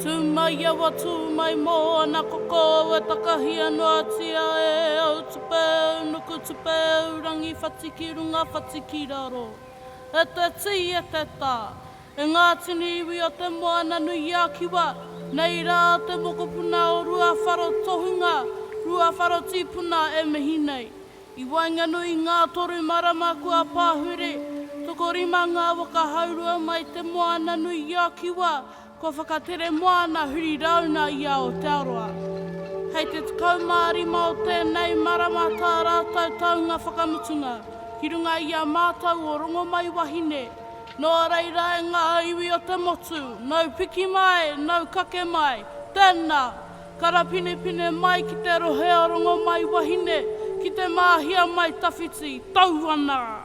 Tū mai awa tū mai moana koko e takahia noatia e au tupeu nuku tupeu rangi whati ki runga whati ki raro. E te tī e te tā, e ngā tini iwi o te Moana nui a Kiwa, nei rā te mokopuna o Ruawharo tohunga, Ruawharo tīpuna e mihi nei. I waenganui i ngā toru marama kua pahure, tokorima ngā waka haurua mai Te Moana-nui-a-Kiwa kua whakatere moana huri rāuna i Aotearoa. Hei te 15 o tēnei marama tā rātou taunga whakamutunga ki runga i a mātou o Rongomaiwahine. Nō reira e ngā iwi o te motu, nau piki mai, nau kake mai, tēnā! Karapinepine mai ki te rohe o Rongomaiwahine, ki te Māhia mai tawhiti, tau ana!